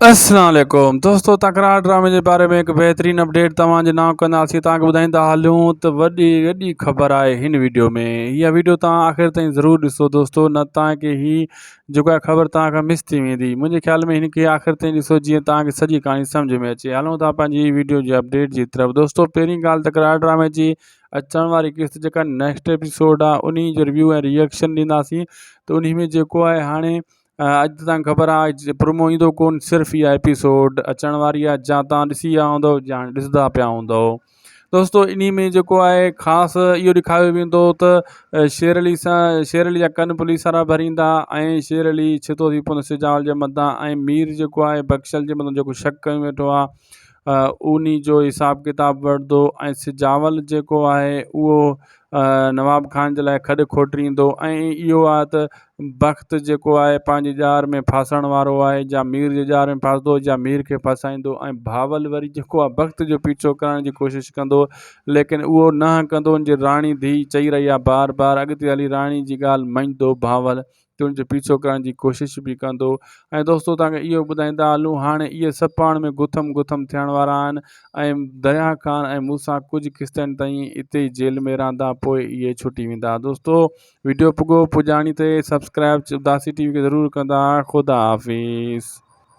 السلام عليڪم دوستو تڪرار ڊرامي جي باري ۾ هڪ بهترين اپڊيٽ توهان جي نانء ڪنداسين توهان کي ٻڌائيندا هلون ته وڏي وڏي خبر آهي هن ويڊيو ۾ هيء ويڊيو توهان آخر تائين ضرور ڏسو دوستو نه توهان کي هي جيڪو آهي خبر توهان کان مس ٿي ويندي منهنجي خيال ۾ هن کي آخر تائين ڏسو جيئن توهان کي سڄي ڪهاڻي سمجھ ۾ اچي هلون ٿا پنهنجي ويڊيو جي اپڊيٽ جي طرف دوستو پهرين ڳالهه تڪرار ڊرامي جي اچڻ واري قسط جيڪا نيڪسٽ ايپيسوڊ آهي انهي جو ريويو ۽ ريئڪشن ڏينداسين ته انهي ۾ جيڪو آهي هاڻي اڄ ته تان خبر آ پرومو ايندو ڪون صرف اها ايپيسوڊ اچڻ واري آ جا تان ڏسي ويا هوندو يا ڏسندا پيا هوندو دوستو انهي ۾ جيڪو آهي خاص اهو ڏيکاريو ويندو ته شير علي سان شير علي جا ڪن پوليس وارا ڀريندا ۽ شير علي ڇتو ٿي پوندو سجاول جي مٿان ۽ مير جيڪو آهي بخشل جي مٿان جيڪو شڪ ڪيو ويٺو آ انهي جو حساب ڪتاب وٺندو ۽ سجاول جيڪو آهي اهو نواب خان جي لاء کڏ کوٽريندو ۽ اهو آهي ته بخت جيڪو آهي پنهنجي ڄار ۾ ڦاسڻ وارو آهي جا مير جي ڄار ۾ ڦاسندو جا مير کي ڦاسائيندو ۽ بهاول وري جيڪو آهي بخت جو پيڇو ڪرڻ جي ڪوشش ڪندو ليڪن اهو نه ڪندو ان جي راڻي ڌيء چئي رهي آهي بار بار اڳتي هلي راڻي جي ڳالهه مڃندو بهاول تنهنجو پيڇو ڪرڻ جي ڪوشش به ڪندو ۽ دوستو توهان کي اهو ٻڌائيندا هلون هاڻي اهي سڀ پاڻ ۾ گٿم گٿم ٿيڻ وارا آهن ۽ دريا خان ۽ مون سان ڪجهه قسطن تائين اتي ئي جيل ۾ رهندا پوء اهي ڇٽي ويندا دوستو ويڊيو پڳو پڄاڻي تي سبسڪرائب اداسي ٽي وي کي ضرور ڪندا خدا حافظ.